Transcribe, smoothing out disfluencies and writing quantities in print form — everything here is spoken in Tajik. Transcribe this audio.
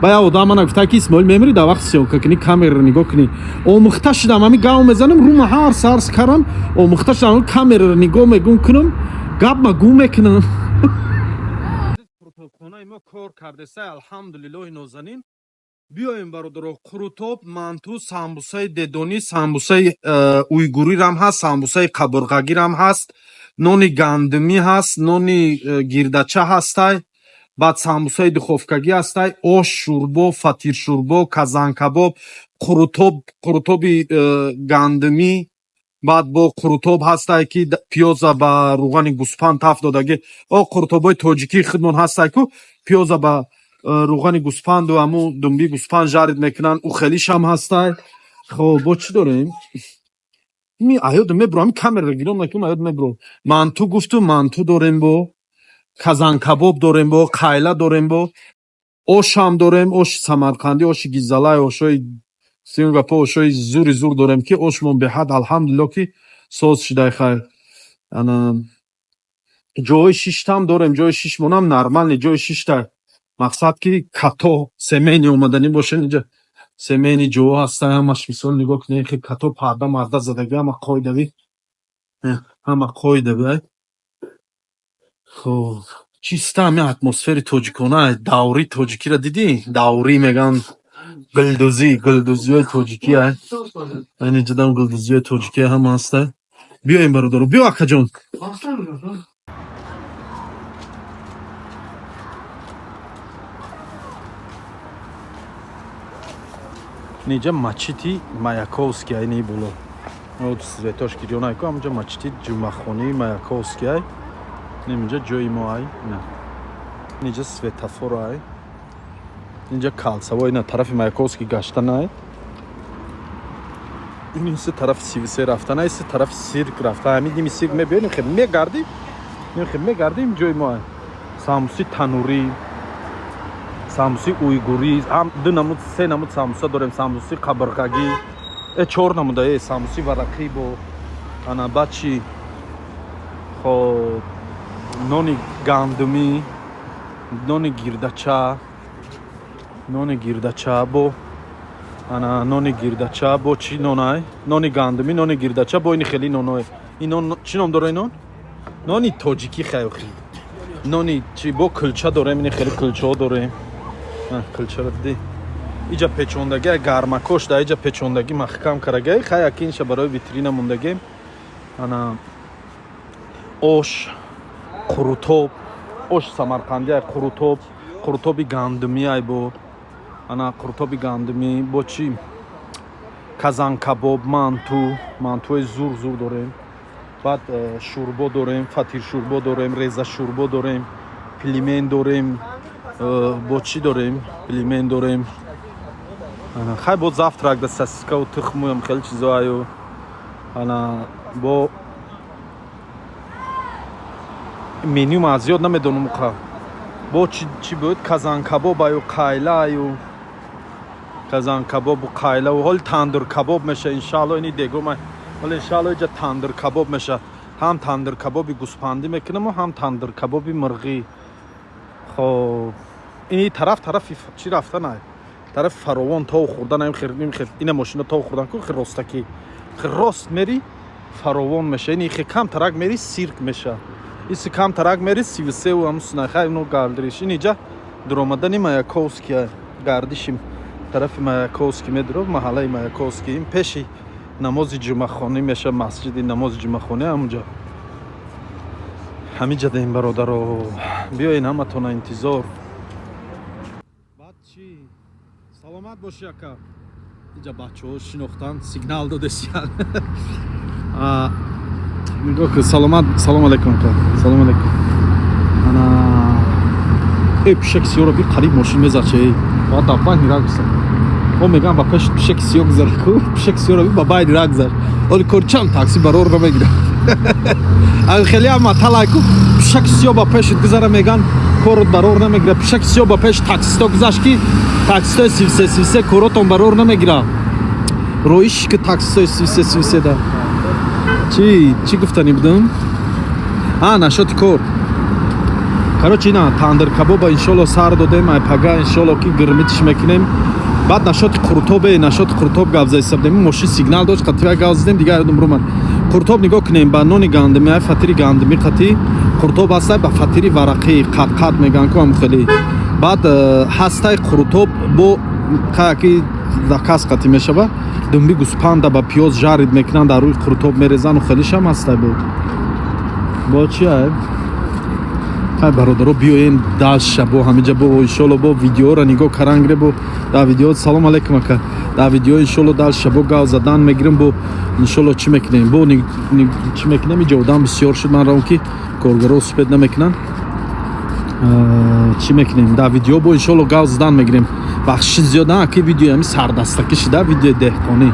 Ба як одам мана гуфта, ки Исмоил, мемири, дар вақти съёмка кунӣ камераро нигоҳ кунӣ. Омӯхта шудам, ҳами гав мезанам, рума ҳар сарс карам, омӯхта шудам, камераро нигоҳ мегум кунам, гапма гум мекунам. Қурутобхонаи мо кор кардеса, алҳамдулиллоҳи нозанин. Биёем, бародаро, қурутоб, манту, самбусаи дедонӣ, самбусаи уйгурирам ҳаст, самбусаи қабурғагирам ҳаст, нони гандумӣ ҳаст, нони гирдача ҳастай, баъд самбусаи духовкагӣ ҳастай, ош, шӯрбо, фатиршӯрбо, казанкабоб, қурутоб, қурутоби гандумӣ, баъд бо қурутоб ҳастай, ки пиёза ба рӯғани гӯспанд таф додагӣ. О, қурутобҳои тоҷикии худмон ҳастай ку, пиёза ба рӯғани гӯспанду ҳамун думби гӯспанд жарид мекунанд, ӯ хелишам ҳастай. Хоб, бо чӣ дорем? Ми аёдам мебурам, камераро гиром накунам, аёд мебурам. Манту гуфту, манту дорем, бо казанкабоб дорем, бо қайла дорем, бо ошам дорем, оши самарқандӣ, оши гизалай, ошои сингапо, ошои зури зур дорем, ки ошмон беҳад, алҳамдулилло, ки соз шидай. Хайр, ана ҷои шиштам дорем, ҷои шишмонам нормальный ҷои шишта, мақсад ки като семейный омаданӣ бошен, инҷа семейный ҷо ҳаста, ҳамаш. Мисол, нигоҳ кунед, хел като парда марда задагӣ, ҳама қоидавӣ, ҳама қоидавӣ. Ай, хоб, чиста, ҳами атмосфери тоҷикона, даври тоҷикиро дидӣ? Даврӣ меган, гулдӯзӣ, гулдӯзиҳои тоҷикӣ. Ай, инҷадам гулдӯзиҳои тоҷикӣ ҳама ҳаста. Биёем, бародаро, биё, акаҷон. Инҷа мачити Маяковский ай, ни боло светош гирён ку, ҳамунҷа мачити ҷумъахонии Маяковский ай. Инҷа ҷои мо ай, инҷа светофор ай, инҷа калсаво, ина тарафи Маяковский гаштан ай, ин се тарафи 33 рафтан ай, се тарафи сирк рафтан. Ҳамин ними сирк мебиёнем, хел мегардим, хел мегардим, ҷои мо ай. Самбуси танурӣ, самбуси уйгурӣ, ҳам ду намуд, се намуд самбуса дорем, самбуси қабирғагӣ, чор намуда, самбуси варақӣ бо ана, баъд чӣ? Хоб, нони гандумӣ, нони гирдача, нони гирдача бо ана нони гирдача бо чӣ нонай? Нони гандумӣ, нони гирдача бо ини хели ноное. Ин нон чӣ ном дора? Ин нон нони тоҷикӣ, хайохи нони чи, бо кулча дорем, ини хели кулчаҳо дорем. Кулчаро дидӣ? Иҷа печондагӣ, гармакош да иҷа печондагӣ, маҳкам карагай, хай, акинша барои витрина мондагем. Ана ош, қурутоб, ош самарқандӣ ай, қурутоб, қурутоби гандумӣ ай, бо ана қурутоби гандумӣ, бо чӣ? Казанкабоб, манту, мантуҳои зур зур дорем, баъд шӯрбо дорем, фатиршӯрбо дорем, резашӯрбо дорем, пельмень дорем, бо чӣ дорем? Пельмень дорем, хай, бо завтрак да сосискаву тухмуям хеле чизо аю. Ана бо меню ма аз ёд намедонам қа бо чӣ буд, казанкабоб аю, қайла аю, казанкабобу қайлаву. Ҳоли тандуркабоб меша, иншаалло. Ини дегома ҳоли, иншаалло, иҷа тандуркабоб меша. Ҳам тандуркабоби гӯспандӣ мекунаму, ҳам тандуркабоби мурғӣ. Хоб, ини тараф, тарафи чӣ рафтан ай? Тарафи Фаровон, тов хӯрдан. Хел ина мошина тов хӯрдан ку, хел ростакӣ, хел рост мери, Фаровон меша. Ини хел кам тарак мери, сирк меша, иси кам тарак мери, 33-ву ҳаму сунайхай ино гардиш. Ин иҷа дуромадани Маяковский, гардиши тарафи Маяковский медуро, маҳаллаи Маяковский. Ин пеши намози ҷумъахонӣ меша, масҷиди намози ҷумъахонӣ ҳамунҷа. Ҳамиҷа дем, бародаро, биёен, ҳаматона интизор. Баъд чӣ? Саломат бошӣ, ака. Инҷа бачаҳо шинохтан, сигнал додесиян. Нигоҳ кун, саломат, салом алейкум, ака, салом алейкум. Ана пишаки сиёро би, қариб мошин мезад че, бояд дар байни ра гузар. Мо мегӯям, ба пеш пишаки сиё гузар ку, пишаки сиёро би, ба байни ра гузар. Оли кор чанд такси барор намегирад. Хеле ҳам маталай ку, пишаки сиё ба пешит гузара, меган, корот барор намегирад. Пишаки сиё ба пеш таксисто гузашт, ки таксистои 33 33 коротон барор намегирад. Роиш ки таксистои 33 33 да. Чӣ чӣ гуфтанӣ будам? А, нашоти кор. Короче, ина тандыр кабоба иншолло сар додем. Ай пага иншолло ки гирмитиш мекунем. Баъд нашоти қуртобе, нашоти қуртоб гап заиста будем. Мошин сигнал дошт, қатива гап задем, дигар ёдум румад. Қуртоб нигоҳ кунем, ба нони гандумӣ, ай фатири гандумӣ қатӣ қуртоб ҳастай, ба фатири варақӣ, қатқат мегӯян ку, ҳам хеле. Баъд ҳастай қуртоб бо каяки заказ қатӣ мешава, думби гӯспанда ба пиёз жарить мекунанд, дар рӯи қуртоб мерезану хелишам ҳастай. Бо чи ай? Хай, бародаро, биёен дальше, бо ҳамиҷа бо иншолло бо видеоро нигоҳ каран гире. Бо дар видео, салом алейкум, ака, дар видео иншолло дальше бо гав задан мегирем. Бо иншолло чӣ мекунем, бо чӣ мекунем? Иҷа одам бисёр шуд, ман равам, ки коргаро успеть намекунанд. Чӣ мекунем дар видео, бо иншолло гав задан мегирем. Бахшиши зиёд на, ки видео ҳами сардастакӣ шида, видеои деҳқонӣ.